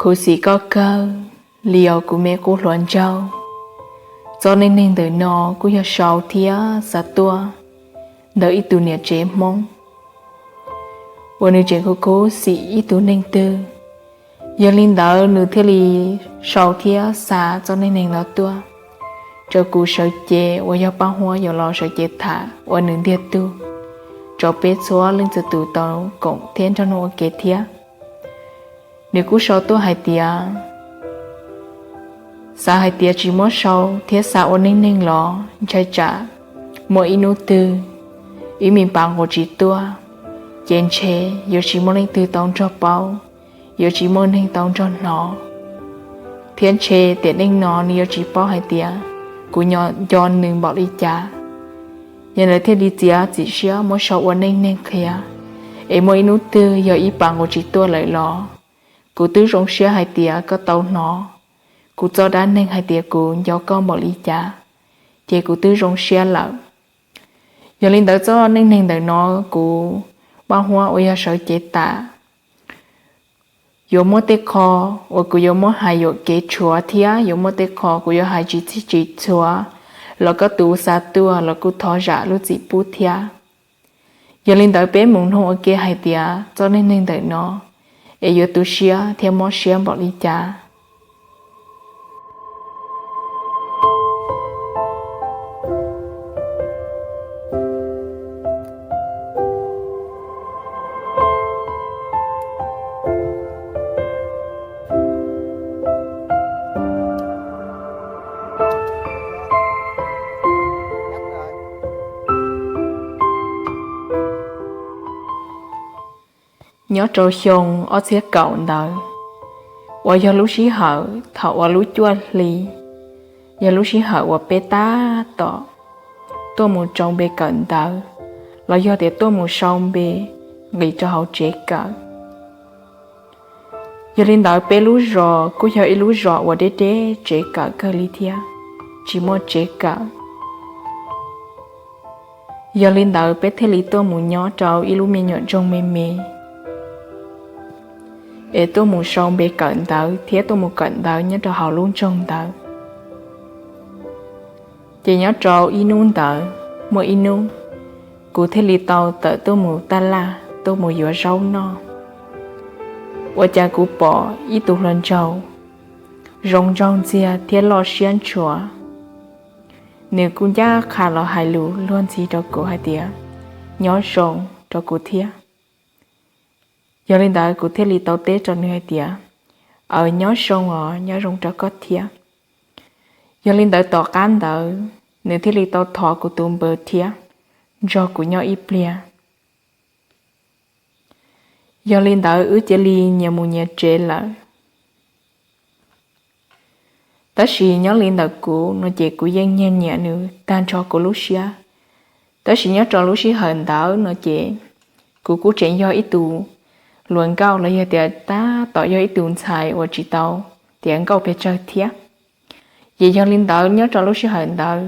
Khuv xim koj kawg li os kuv me qub hluas nraug. Txoj neej neeg ntawm no kuj yog sau thiab xa tuaj ntawm ib tug niam tsev Hmoob uas nws tseem khuv khuv xim ib tug neeg twg. Yog li ntawd nws thiaj li sau thiab xa txoj neej neeg no tuaj rau kuv sawv cev uas yog Paj Huab yuav los sawv cev tham ua nws ntiag tug rau peb txhua leej txhua tus tau koom thiab nrog nws ua ke thiab. Nws kuj sau tuaj hais tias, xav hais tias tsis muab sau thiab xa ua neej neeg los ntshai tsam muaj ib hnub twg ib me pas nqus tsis tuaj, ces ntshe yuav tsis muaj leej twg tau nrog paub, yuav tsis muaj neeg tau nrog hnov, thiab ntshe tiam neej no nws yuav tsis paub hais tias kuv nco nws npaum li cas. Yog li ntawd thiaj li txiav txim siab muab sau ua neej neeg qhia, es muaj ib hnub twg yog ib pas nqus tsis tuaj lawm los kuv twb zoo siab hais tias koj tau hnov kuv txoj dab neeg hais tias kuv nco koj npaum li cas, ces kuv twb zoo siab lawm. Yog li ntawd txoj neej neeg ntawm no kuv Paj Huab uas yog sawv cev tham, yuav muaj tej qho uas kuv yuav muab hais yuam kev tshuav thiab yuav muaj tej qho kuv yuav hais tsis txhij tsis txhua los koj tus xa tuaj los kuj thov zam lub txim pub thiab. Yog li ntawd peb mus mloog ua ke hais tias txoj neej neeg ntawm no es yuav tu siab thiab mob siab npaum li cas. Nyob rau xyoo ob txhiab kaum ntawd, uas yog lub sij hawm thaum uas lub cuaj hli, yog lub sij hawm uas peb tab tom tuaj mus tsau npe kawm ntawv, los yog tias tuaj mus sau npe nqis rau hauv tsev kawm. Yog li ntawd peb lub zos kuj yog ib lub zos uas deb deb tsev kawm kawg li thiab, tsis muaj tsev kawm. Yog li ntawd peb thiaj li tuaj mus nyob rau ib lub me nyuam nroog me me, es tuaj mus sau npe kawm ntawv thiab tuaj mus kawm ntawv nyob rau hauv lub nroog ntawd. Ces nyob rau ib hnub ntawd, muaj ib hnub, kuv thiaj li tau tawm tuaj mus taj laj tuaj mus yuav zaub noj. Ua cas kuv pom ib tug hluas nraug zoo nraug ntxiag thiab loj siab ntshua. Nws kuj ncaj qha los hais lus luag ntxhi rau kuv hais tias, nyob zoo rau kuv thiab. Yog li ntawd kuv thiaj li tau teb rau nws hais tias, aws, nyob zoo os, nyob zoo rau koj thiab. Yog li ntawd tom qab ntawd nws thiaj li tau thov kuv tus npawb thiab nrog kuv nyob ib pliag. Yog li ntawd wb cia li nyias mus nyias tsev lawm. Tab sis nyob li ntawm kuv no ces kuv yeej nyiag nyiam nws tag nrho kuv lub siab. Tab sis nyob rau lub sij hawm ntawd no ces kuv kuj tseem yog ib tug hluas nkauj los yog tias tab tom yog ib tug ntxhais uas tsis tau tiav nkauj pes tsawg thiab. Ces yog li ntawd nyob rau lub sij hawm ntawd,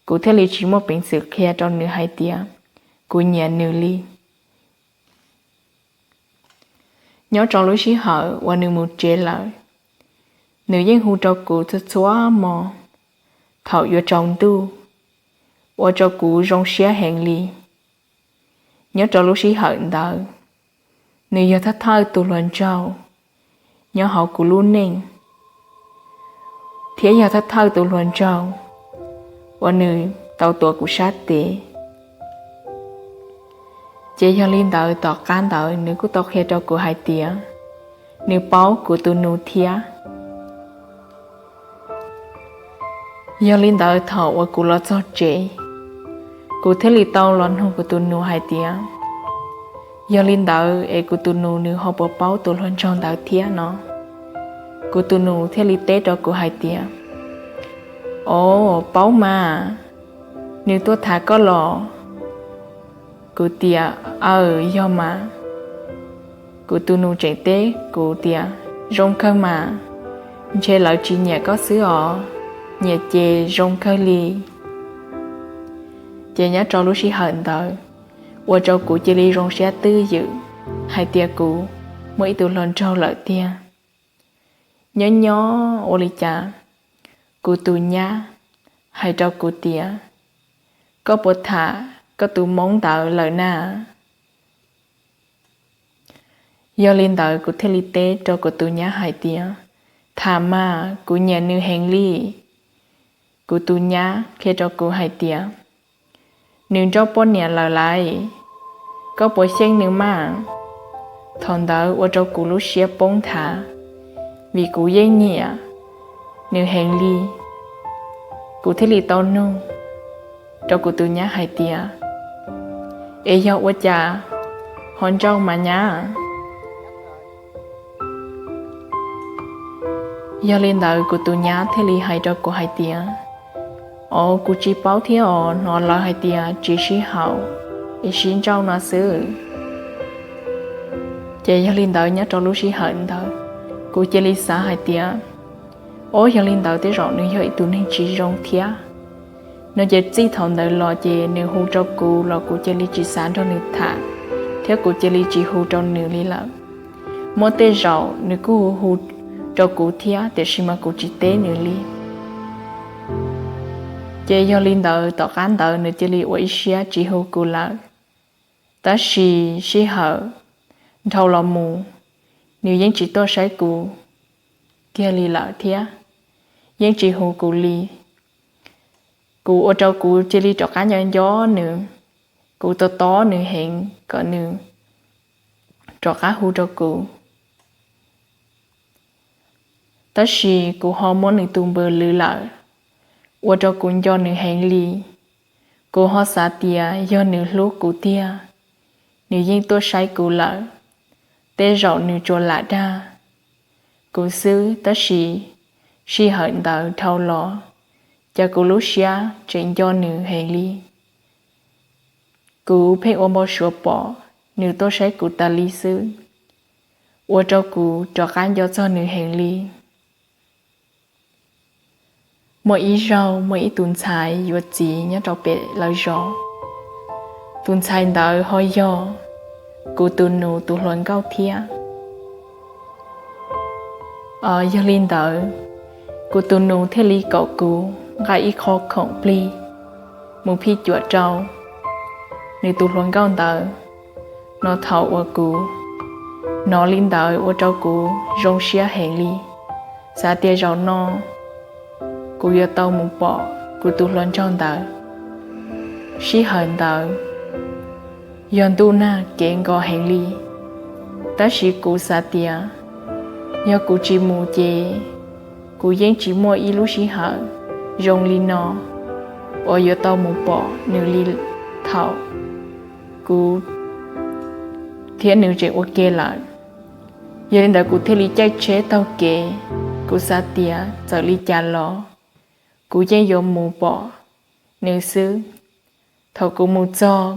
kuv thiaj li tsis muaj peev xwm qhia rau nws hais tias kuv nyiam nws li. Nyob rau lub sij hawm uas nws mus tsev lawm, nws yeej hu rau kuv txhua txhua hmo thaum yuav tsaus ntuj, ua rau kuv zoo siab heev li. Nyob rau lub sij hawm ntawd, nws yog thawj thawj tus hluas nraug nyob hauv kuv lub neej, thiab yog thawj thawj tus hluas nraug uas nws tau tuav kuv sab tes. Ces yog li ntawd tom qab ntawd nws kuj tau qhia rau kuv hais tias nws paub kuv tus nus thiab. Yog li ntawd thaum uas kuv los txog tsev, kuv thiaj li tau los nug kuv tus nus hais tias, yog li ntawd es kuv tus nus nws ho puas paub tus hluas nraug ntawd thiab no? Kuv tus nus thiaj li teb rau kuv hais tias, o, paub mas, nws tuaj tham koj los? Kuv tias, aws, yog mas. Kuv tus nus tseem teb kuv tias, zoo kawg mas, ntshe lawv tsis nyiam koj xwb os, nyiam ces zoo kawg li. Ces nyob rau lub sij hawm ntawd, ua rau kuv cia li zoo siab twj ywm hais tias kuv muaj ib tug hluas nraug lawm tiag. Nyob nyob ua li cas kuv tus nyab hais rau kuv tias, koj puas tham koj tus hmoob ntawd lawm na? Yog li ntawd kuv thiaj li teb rau kuv tus nyab hais tias, tham mas, kuv nyiam nws heev li. Kuv tus nyab qhia rau kuv hais tias, nws nrauj poj niam lawm laiv, koj puas xyeej nws mas? Thaum ntawd ua rau kuv lub siab poob nthav, vim kuv yeej nyiam nws heev li. Kuv thiaj li tau nug rau kuv tus nyab hais tias, es yog ua cas ho nrauj mas nyab? Yog li ntawd kuv tus nyab thiaj li hais rau kuv hais tias, o, kuv tsis paub thiab os, hnov lawv hais tias tsis sib haum es sib nrauj no xwb. Ces yog li ntawd nyob rau lub sij hawm ntawd, kuv cia li xav hais tias, o, yog li ntawd tej zaum nws yog ib tug neeg tsis zoo thiab no. Ces txij thaum ntawd los ces nws hu rau kuv los kuv cia li tsis xav nrog nws tham, thiab kuv cia li tsis hu rau nws li lawm. Muaj tej zaum nws kuj hu rau kuv thiab tiam sis mas kuv tsis teb nws li. Ces yog li ntawd tom qab ntawd nws cia li ua ib siab tsis hu kuv lawm. Tab sis sij hawm dhau los mus, nws yeej tsis tuaj saib kuv kiag li lawm thiab yeej tsis hu kuv li. Kuv ua rau kuv cia li rov qab nco nco nws, kuv tos tos nws heev kom nws rov qab hu rau kuv. Tab sis kuv ho muab nws tus npawb lwv lawm, ua rau kuv nco nws heev li. Kuv ho xav tias yog nws hlub kuv tiag, nws yeej tuaj saib kuv lawm, tej zaum nws tsuas lam dag kuv xwb. Tab sis sij hawm ntawd dhau los, cas kuv lub siab tseem nco nws heev li. Kuv pheej ua npau suav pom nws tuaj saib kuv tas li xwb, ua rau kuv rov qab nco txog nws heev li. Muaj ib zaug muaj ib tus ntxhais yuav txiv nyob rau pem lawv zos. Tus ntxhais ntawd ho yog kuv tus nus tus hluas nkauj thiab. Yog li ntawd, kuv tus nus thiaj li kom kuv nqa ib qho khoom plig mus phij cuam rau nws tus hluas nkauj ntawd no. Thaum uas kuv hnov li ntawd ua rau kuv zoo siab heev li, xav tias zaum no kuv yuav tau mus pom kuv tus hluas nraug ntawd. Sij hawm ntawd yog ntuj nag kev nkos heev li, tab sis kuv xav tias yog kuv tsis mus ces kuv yeej tsis muaj ib lub sij hawm zoo li no uas yuav tau mus pom nws li thaum kuv thiab nws tseem ua ke lawm. Yog li ntawd kuv thiaj li caij tsheb taug kev, kuv xav tias txawm li cas los kuv yeej yuav mus pom nws xwb. Thaum kuv mus txog,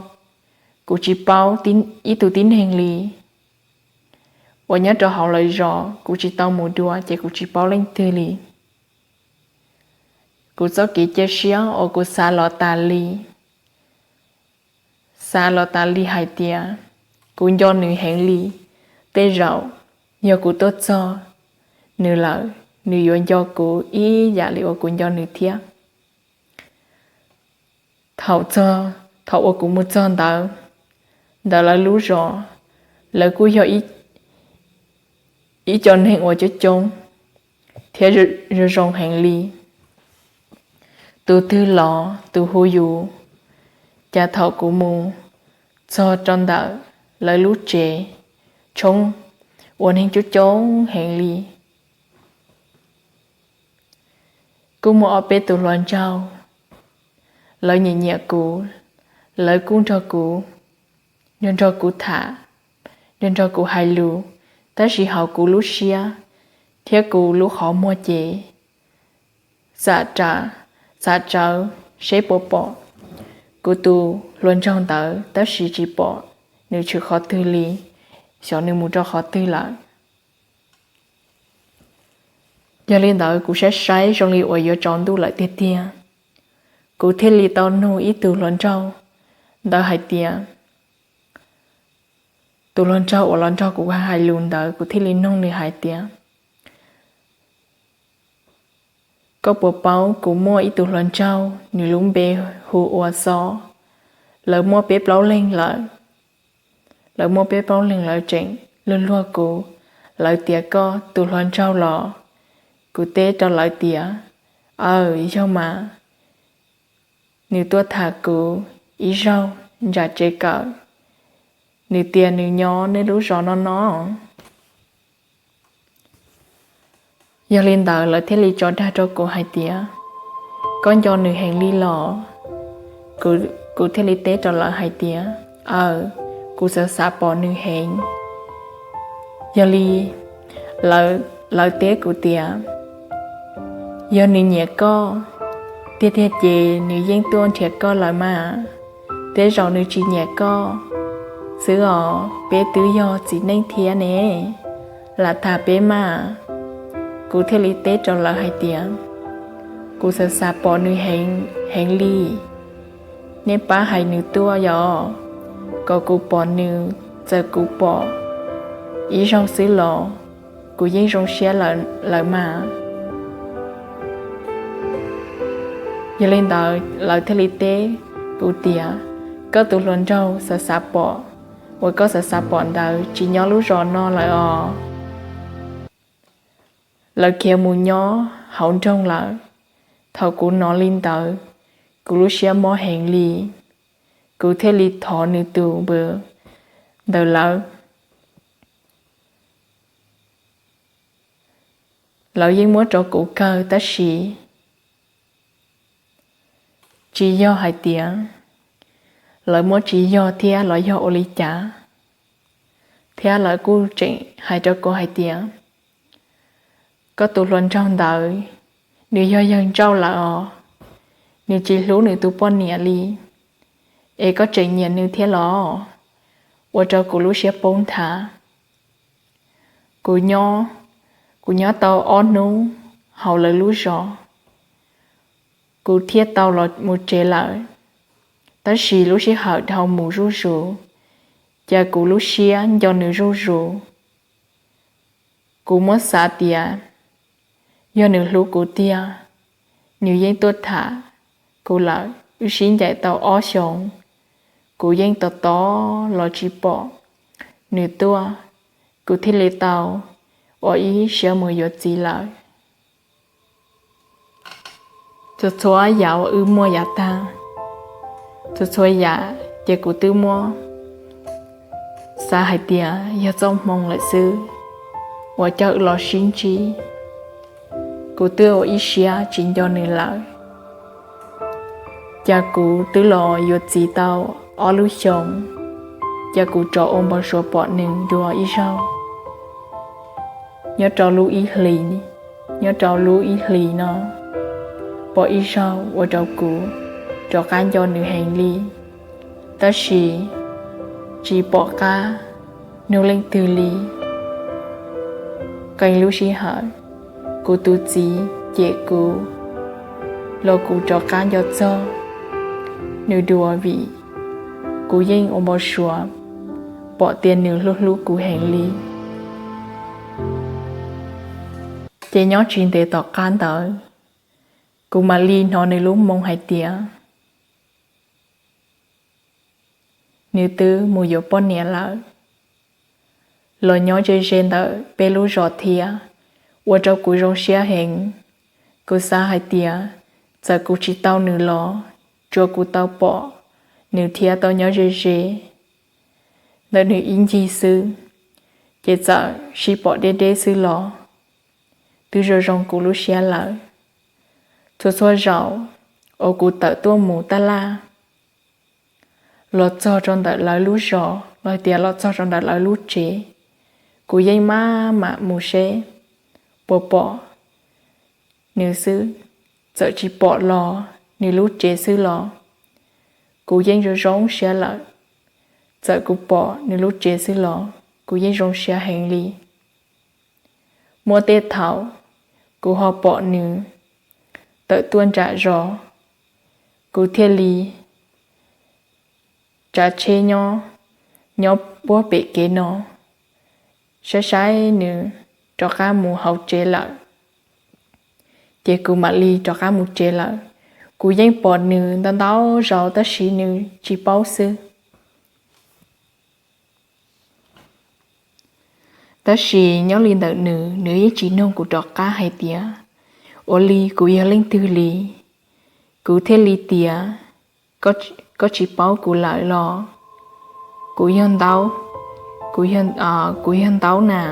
kuv tsis paub ib tug tib neeg li, uas nyob rau hauv lawv zos kuv tsis tau mus dua ces kuv tsis paub leej twg li. Kuv txoj kev cia siab uas kuv xav los tas li, xav los tas li hais tias kuv nco nws heev li, tej zaum yog kuv tuaj txog nws lawm, nws yuav nco kuv ib yam li uas kuv nco nws thiab. Thaum, thaum uas kuv mus txog ntawd, ntawd lawv lub zos, lawv kuj yog ib co neeg uas coob coob thiab zoo zoo heev li. Tus twg los tus hu yus, cas thaum kuv mus txog rau ntawm lawv lub tsev tshoob uas neeg coob coob heev li, kuj muaj ob peb tus hluas nraug, lawv nyiam nyiam kuv, lawv kuj nrog kuv, nrog nrog kuv tham, nrog nrog kuv hais lus, tab sis hauv kuv lub siab thiab kuv lub qhov muag ces xav tsawv seb puas pom kuv tus hluas nraug ntawd, tab sis tsis pom nws tshwm qhov twg li, xyov nws mus rau qhov twg lawm. Yog li ntawd kuv saib saib zoo li uas yuav tsaus ntuj lawm tiag tiag, kuv thiaj li tau nug ib tug hluas nraug ntawd hais tias, tus hluas nraug uas los nrog kuv hais lus ntawd, kuv thiaj li nug nws hais tias, Koj puas paub kuv muaj ib tug hluas nraug, nws lub npe hu ua Xob. Lawv muaj peb plaub leeg lawm. Lawv muaj peb plaub leeg lawv tseem luag luag kuv. Lawv tias koj tus hluas nraug los? Kuv teb rau lawv tias, aw, yog mas. Nws tuaj tham kuv ib zaug nram tsev kawm. Nws tias nws nyob nej lub zos no no. Yog li ntawd lawv thiaj li tso dag rau kuv hais tias, koj nco nws heev li los? Kuv thiaj li teb rau lawv hais tias, aw, kuv xav xav pom nws heev. Yog li lawv teb kuv tias, yog nws nyiam koj tiag tiag ces nws yeej tuaj nrhiav koj lawm mas. Tej zaum nws tsis nyiam koj xwb os, peb twb yog txiv neej thiab ne, lam tham peb mas. Kuv thiaj li teb rau lawv hais tias, kuv xav xav pom nws heev li. Nej pab hais nws tuaj yog kom kuv pom nws, txawm kuv pom ib zaug xwb los kuv yeej zoo siab lawm mas. Yog li ntawd lawv thiaj li teb kuv tias, koj tus hluas nraug xav xav pom, uas koj xav xav pom ntawd tsis nyob lub zos no lawm os. Lawv khiav mus nyob hauv nroog lawm. Thaum kuv hnov li ntawd, kuv lub siab mob heev li. Kuv thiaj li thov nws tus npawb ntawm lawv. Lawv yeej muab rau kuv kawg tab sis tsis yog hais tias lawv muab tsis yog thiab los yog ua li cas, thiab lawv kuj tseem hais rau kuv hais tias, koj tus hluas nraug ntawd, nws yog yawg nrauj lawm os, nws tsis hlub nws tus poj niam li, es koj tseem nyiam nws thiab los? Ua rau kuv lub siab poob nthav. Kuv nyob, kuv nyob tau ob hnub hauv lawv lub zos, kuv thiaj tau los mus tsev lawm. Tab sis lub sij hawm dhau mus zuj zus, cas kuv lub siab nco nws zuj zus. Kuv muab xav tias yog nws hlub kuv tiag, nws yeej tuaj tham kuv lawm. Wb sib ncaim tau ob xyoos, kuv yeej tos tos los tsis pom nws tuaj, kuv thiaj li tau ua ib siab mus yuav txiv lawm. Txhua txhua yam uas wb muaj yav tag, txhua txhua yam ces kuv twb muab xav hais tias yog txoj hmoo lawm xwb uas coj wb los sib ntsib. Kuv twb ua ib siab tsis nco nws lawm. Cas kuv twb los yuav txiv tau ob lub xyoos, cas kuv rov ua npau suav pom nws dua ib zaug. Nyob rau lub ib hlis, nyob rau lub ib hlis no, pom ib zaug ua rau kuv rov qab nco nws heev li. Tab sis tsis pom qab nug leej twg li. Qee lub sij hawm, kuv tus txiv cem kuv los kuv rov qab nco txog nws dua vim kuv yeej ua npau suav pom tias nws hlub hlub kuv heev li. Ces nyob tsis ntev tom qab ntawd, kuv mam li hnov nws lub moo hais tias nws twb mus yuav poj niam lawm, los nyob ze ze ntawm peb lub zos thiab, ua rau kuv zoo siab heev. Kuv xav hais tias txawm kuv tsis tau nws los tsuas kuv tau pom nws thiab tau nyob ze ze ntawm nws ib ncig xwb, ces txawm sib pom deb deb xwb los twb zoo zoo kuv lub siab lawm. Txhua txhua zaus uas kuv tawm tuaj mus taj laj los txog rau ntawm lawv lub zos los tias los txog rau ntawm lawv lub tsev, kuv yeej maj mam mus seb puas pom nws xwb. Txawm tsis pom los nws lub tsev xwb los kuv yeej zoo zoo siab lawm. Txawm kuv pom nws lub tsev xwb los kuv yeej zoo siab heev li. Muaj tej thaum kuv ho pom nws tawm tuaj nram zos, kuv thiaj li tsav tsheb nyob, nyob puag pem kev no, saib saib nws rov qab mus hauv tsev lawm. Ces kuv mam li rov qab mus tsev lawm. Kuv yeej pom nws ntau ntau zaus tab sis nws tsis paub xwb. Tab sis nyob li ntawm nws, nws yeej tsis nug kuv rov qab hais tias ua li kuv yog leej twg li. Kuv thiaj li tias, koj tsis paub kuv lawm los? Kuv yog Ntaub, kuv yog Ntaub na.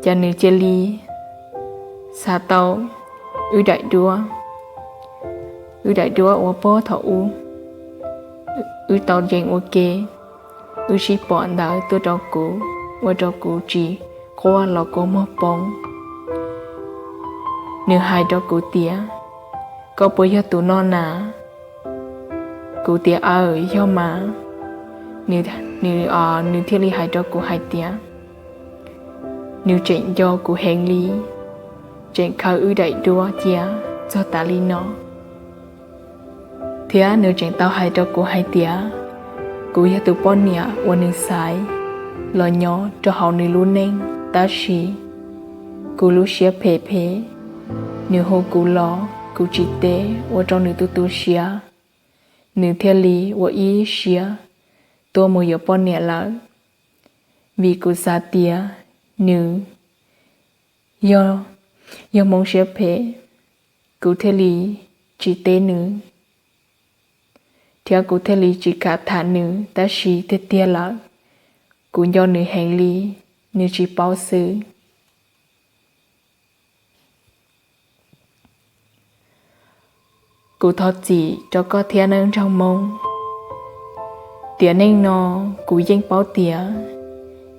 Ces nws cia li xa tau wb daim duab, wb daim duab uas puag thaum ub wb tau yees ua ke, wb sib pom ntawd tuaj rau kuv, ua rau kuv tsis quaj los kua muag poob. Nws hais rau kuv tias, koj puas yog tus no na? Kuv tias, aw, yog mas. Nws thiaj li hais rau kuv hais tias nws tseem nco kuv heev li, tseem khaws wb daim duab cia txog tas li no. Thiab nws tseem tau hais rau kuv hais tias kuv yog tus poj niam uas nws xaiv los nyob rau hauv nws lub neej, tab sis kuv lub siab phem phem, nws hu kuv los kuv tsis teb ua rau nws tu tu siab, nws thiaj li ua ib siab tuaj mus yuav poj niam lawm. Vim kuv xav tias nws yog, yog Hmoob siab phem, kuv thiaj li tsis teb nws, thiab kuv thiaj li tsis kam tham nws, tab sis tiag tiag lawm, kuv nco nws heev li, nws tsis paub xwb. Kuv thov txim rau koj thiab nawb nraug Hmoob. Tiam neej no kuv yeej paub tias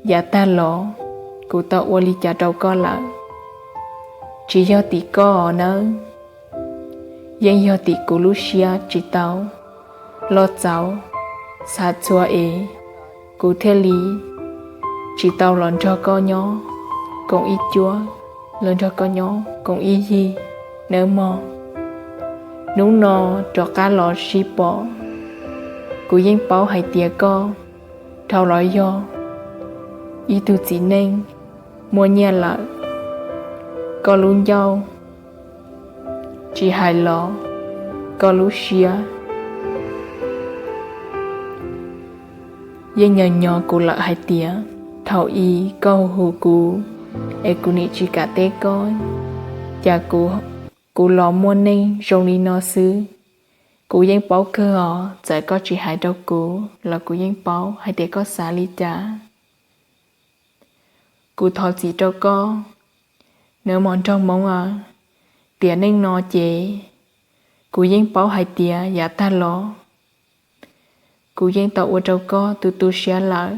yav tag los kuv tau ua li cas rau koj lawm. Tsis yog tim koj nawb, yeej yog tim kuv lub siab tsis tau loj txaus xav txhua es kuv thiaj li tsis tau los nrog koj nyob koom ib cuab, los nrog koj nyob koom ib yig nawb mog. Hnub no rov qab los sib pom, kuv yeej paub hais tias koj dhau los yog ib tug txiv neej muaj nyiaj lawm, koj lub ncauj tsis hais los koj lub siab yeej nyo nyo kuv lawm hais tias thaum ub koj hu hu kuv es kuv nim tsis kam teb koj, cas kuv los muaj neej zoo li no xwb. Kuv yeej paub kawg os, txawm koj tsis hais rau kuv los kuv yeej paub hais tias koj xav li cas. Kuv thov txim rau koj nawb mog nraug Hmoob aw. Tiam neej no ces kuv yeej paub hais tias yav tag los kuv yeej tau ua rau koj tu tu siab lawm.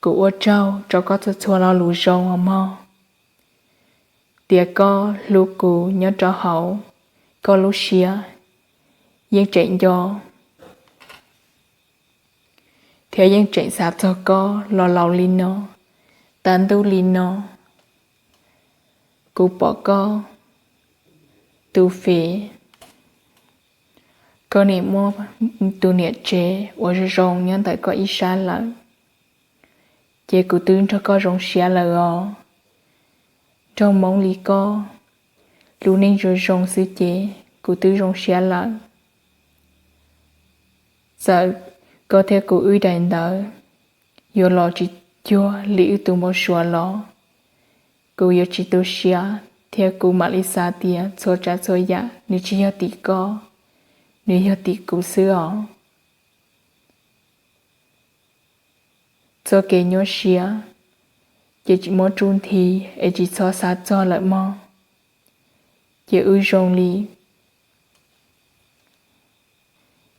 Kuv ua tsaug rau koj txhua txhua lo lus zoo os mog. Tias koj hlub kuv nyob rau hauv koj lub siab yeej tseem nco thiab yeej tseem xav txog koj los laus li no, tas ntuj li no. Kuv pom koj tus fev, koj nim muaj tus niam tsev uas zoo zoo nyob ntawm koj ib sab lawm, ces kuv twb nrog koj zoo siab lawm os. Nraug Hmoob li koj, lub neej zoo zoo xwb ces kuv twb zoo siab lawm. Txawm koj thiab kuv wb daim ntawv yuav los tsis cuag li wb tus npau suav los, kuv yuav tsis tu siab thiab kuv mam li xav tias txhua tsav txhua yam nws tsis yog tim koj, nws yog tim kuv xwb os. Txoj kev nyuaj siab ces tsis muab tsuj nthi es tsis txhob xav txog lawm mog. Ces wb zoo li,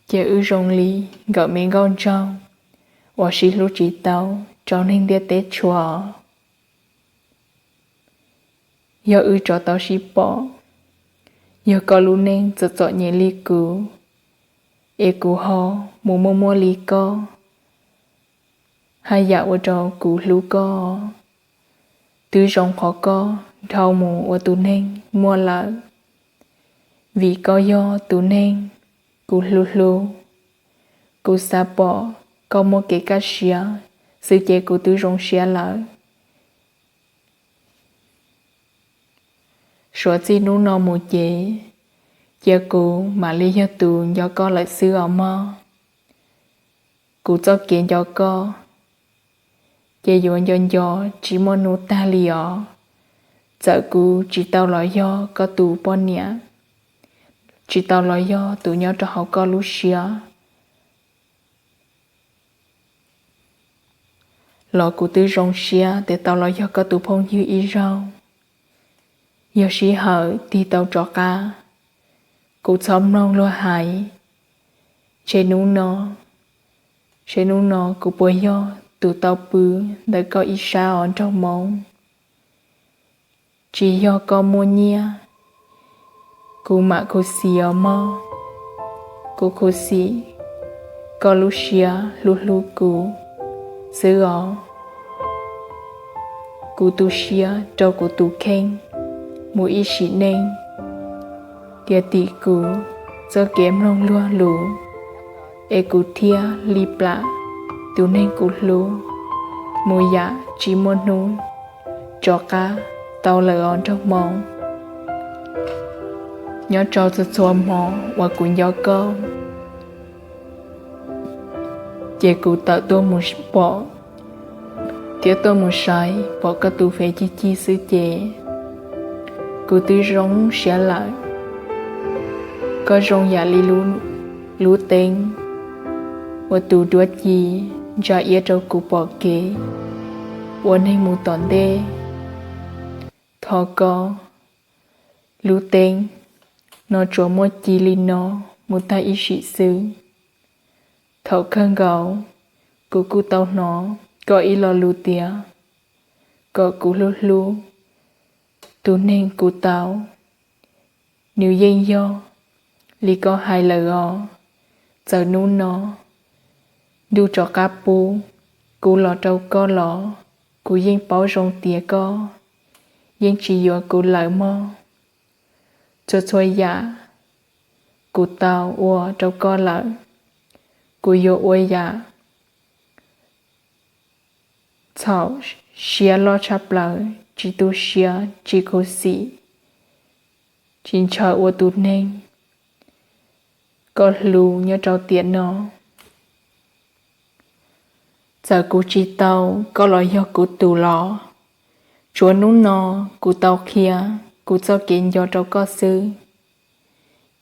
ces wb zoo li nkawm me nkauj ntsaug uas sib hlub tsis tau rau neeg ntiaj teb tshua. Yog wb rov tau sib pom, yog koj lub neej txom txom nyem li kuv, es kuv ho mus muaj muaj li koj, haj yam ua rau kuv hlub koj. Twb zoo qhov koj dhau mus ua tus neeg muaj lawm, vim koj yog tus neeg kuv hlub hlub. Kuv xav pom koj muaj kev kaj siab xwb ces kuv twb zoo siab lawm. Suav txij hnub no mus ces, cia kuv mam li yog tus nco koj lawm xwb os mog. Kuv txoj kev nco koj ces yuav nco nco tsis muaj hnub tag li os. Txawm kuv tsis tau los yog koj tus poj niam, tsis tau los yog tus nyob rau hauv koj lub siab los kuv twb zoo siab tias tau los yog koj tus phooj ywg ib zaug. Yog sij hawm tig tau rov qab, kuv txhob mloog luag hais, seb hnub no, seb hnub no kuv puas yog tus tau pw ntawm koj ib sab os nraug Hmoob. Tsis yog koj muaj nyiaj, kuv mam khuv xim os mog. Kuv khuv xim koj lub siab hlub hlub kuv xwb os. Kuv tu siab rau kuv tus kheej mus ib sim neej, tiam sis kuv txoj kev mloog luag lus es kuv thiaj li plam tus neeg kuv hlub mus yam tsis muaj hnub rov qab tau lawm os nraug Hmoob. Nyob rau txhua txhua hmo uas kuv nco koj ces kuv tawm tuaj mus pom thiab tuaj mus saib pom koj tus Face cig cig xwb ces kuv twb zoo siab lawm. Koj zoo yam li lub teeb uas tus duab ci ntsa iab rau kuv pom kev ua neeg mus tom ntej. Thov koj, lub teeb no tsuas muaj ci li no mus tag ib sim xwb. Thaum kawg nkaus, kuv kuj tau hnov koj ib lo lus tias kom kuv hlub hlub tus neeg kuv tau. Nws yeej yog li koj hais lawm os. Txawm hnub no ntuj rov qab pub kuv los rau koj los, kuv yeej paub zoo tias koj yeej tsis yuav kuv lawm mog. Txhua txhua yam kuv tau ua rau koj lawm, kuv yuav ua yam txhaum siab loj tshaj plaws, tsis tu siab, tsis khuv xim, tsis ntshaw ua tus neeg koj hlub nyob rau tiam no. Txawm kuv tsis tau koj los yog kuv tus los, tsuav hnub no kuv tau qhia kuv txoj kev nco rau koj xwb,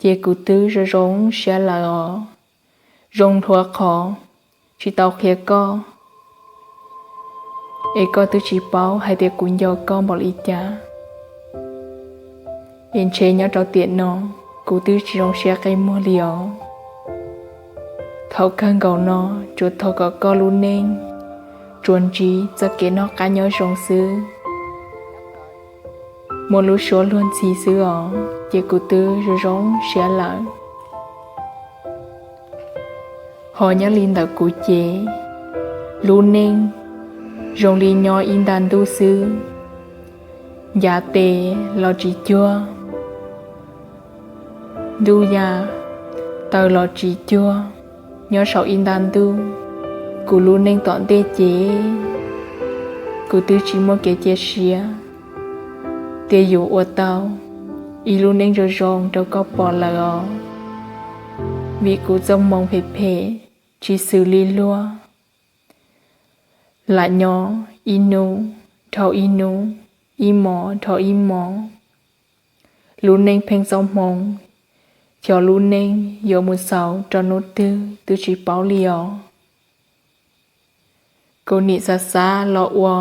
ces kuv twb zoo zoo siab lawm os. Zoo dua qhov tsis tau qhia koj, es koj twb tsis paub hais tias kuv nco koj npaum li cas. Es ntshe nyob rau tiam no kuv twb tsis zoo siab qe muag li os. Thaum kawg nkaus no tsuas thov kom koj lub neej tsuas ntsib txoj kev noj qab nyob zoo xwb, muaj lub suab luag ntxhi xwb os, ces kuv twb zoo zoo siab lawm. Ho nyob li ntawm kuv ces, lub neej zoo li nyob ib nta ntuj xwb. Ncav tes los tsis cuag, ntuj ya taw los tsis cuag, nyob saum ib nta ntuj. Kuv lub neej tom ntej ces kuv twb tsis muaj kev cia siab tias yuav ua tau ib lub neej zoo zoo rau koj pom lawm os, vim kuv txoj hmoo phem phem tsis xws li luag. Lam nyob ib hnub dhau ib hnub, ib hmos dhau ib hmos, lub neej pheej txoj hmoo, xyov lub neej yuav mus xaus rau hnub twg twb tsis paub li os. Kuv nim xav xav los ua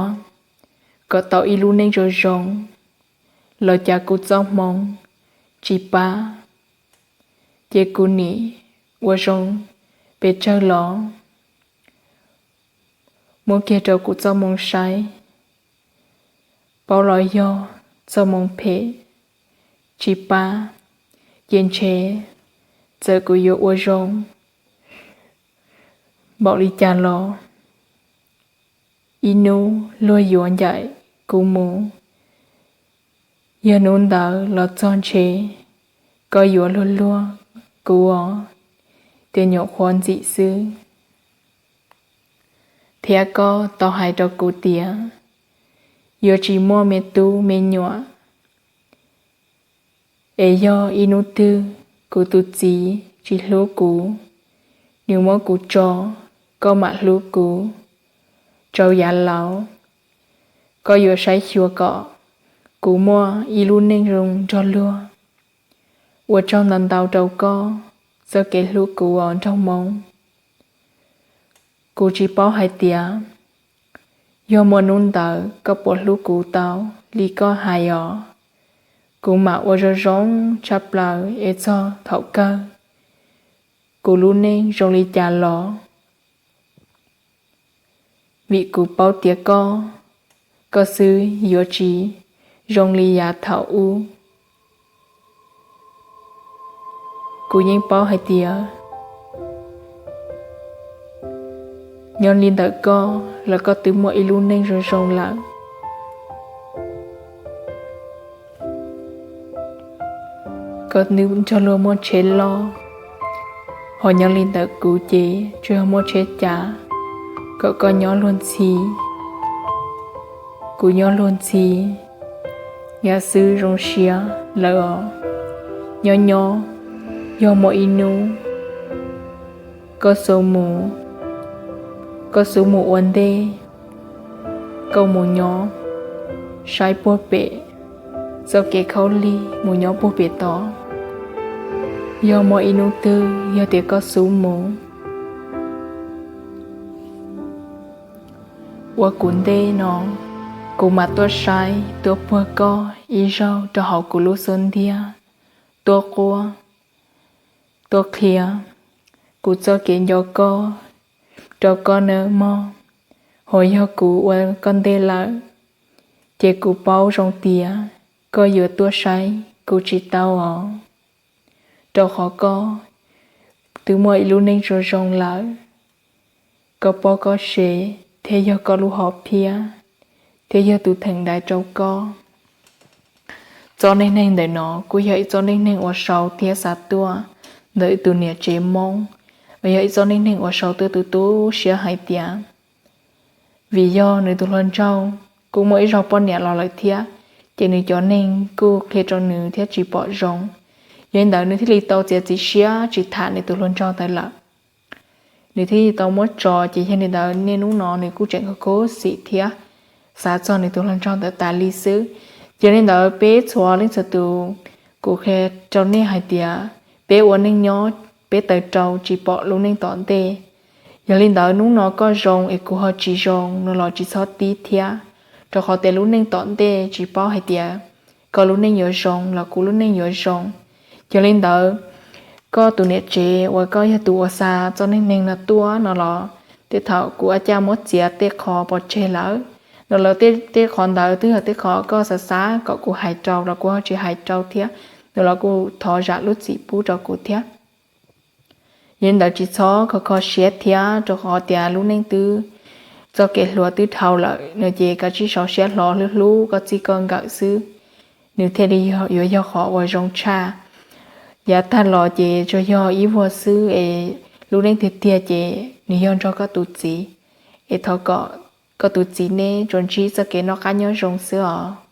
kom tau ib lub neej zoo zoo, los cas kuv txoj hmoo tsis pab, ces kuv nim ua zoo pes tsawg los muab kiag rau kuv txoj hmoo saib, paub los yog txoj hmoo phem tsis pab, ces ntshe txawm kuv yuav ua zoo npaum li cas los ib hnub luag yuav ncaim kuv mus. Yog hnub ntawd los txog ntshe koj yuav luag luag kuv os, ces nyuam qhuav ntxim xwb. Thiab koj tau hais rau kuv tias yuav tsis muaj me tub me nyuam Es yog ib hnub twg kuv tus txiv tsis hlub kuv, nws muab kuv tso, koj mam hlub kuv rau yav laus. Koj yuav saib xyuas kom kuv muaj ib lub neej zoo nrog luag. Ua tsaug ntau ntau rau koj txoj kev hlub kuv os nraug Hmoob. Kuv tsis paub hais tias yog muaj hnub ntawd koj puas hlub kuv tau li koj hais os. Kuv mam ua zoo zoo tshaj plaws es txog thaum kawg kuv lub neej zoo li cas los, vim kuv paub tias koj, koj xwb yuav tsis zoo li yav thaum ub. Kuv yeej paub hais tias nyob li ntawm koj los koj twb muaj ib lub neej zoo zoo lawm. Koj nws nrog luag muaj tsheb loj, ho nyob li ntawm kuv ces tsuas yog muaj tsheb cav, kom koj nyob luag ntxhi, kuv nyob luag ntxhi. Yam xwb zoo siab lawm os. Nyob nyob, yog muaj ib hnub koj xub mus, koj xub mus ua ntej, koj mus nyob saib puag pem txoj kev khaub lig mus nyob puag pem tod. Yog muaj ib hnub twg yog tias koj xub mus ua kuv ntej no, kuv mam tuaj saib tuaj puag koj ib zaug rau hauv kuv lub xub ntiag, tuaj quaj, tuaj qhia kuv txoj kev nco koj rau koj nawb mog. Ho yog kuv ua koj ntej lawm, ces kuv paub zoo tias koj yuav tuaj saib kuv tsis tau os, rau qhov koj twb muaj ib lub neej zoo zoo lawm. Koj paub koj sev thiab yog koj lub hom phiaj, thiab yog tus theem ntaiv rau koj. Txoj neej neeg ntawm no kuj yog ib txoj neej neeg uas sau thiab xa tuaj ntawm tus niam tsev Hmoob, uas yog ib txoj neej neeg uas sau tuaj tu tu siab hais tias, vim yog nws tus hluas nraug kuj muaj ib zaug poj niam los lawm thiab, ces nws cov neeg kuj qhia rau nws thiab tsis pom zoo. Yog li ntawd nws thiaj li tau txiav txim siab tsis tham nws tus hluas nraug ntawd lawm. Nws thiaj li tau muab tso, ces yog li ntawd niaj hnub no nws kuj tseem khuv xim thiab xav txog nws tus hluas nraug ntawd tas li xwb. Yog li ntawd peb txhua leej txhua tus, kuv qhia rau nej hais tias peb ua neej nyob, peb taws rau tsis pom lub neej tom ntej. Yog li ntawd hnub no koj zoo es kuv ho tsis zoo no los tsis txhob tib thiab, rau qhov tias lub neej tom ntej tsis paub hais tias koj lub neej yuav zoo los kuv lub neej yuav zoo. Yog li ntawd, koj tus niam tsev uas koj yog tus uas xa txoj neej neeg no tuaj no los, tej thaum kuv a caj muab txiav tej qho pov tseg lawm no los, tej qhov ntawd twb yog tej qho koj xav xav kom kuv hais rau los kuv ho tsis hais rau thiab no los kuj thov zam lub txim pub rau kuv thiab. Yog li ntawd tsis txhob kho kho siab thiab, rau qhov tias lub neej twb, txoj kev hluas twb dhau lawm no ces kav tsij sau siab hlo hlub hlub koj txij koj nkawm xwb, nws thiaj li yuav yog qhov uas zoo tshaj. Yav tag los ces tsuas yog ib vuag xwb es lub neej tiag tiag ces nws yog nrog koj tus txiv. Es thov kom koj tus txiv neb tsuas ntsib txoj kev noj qab nyob zoo xwb os.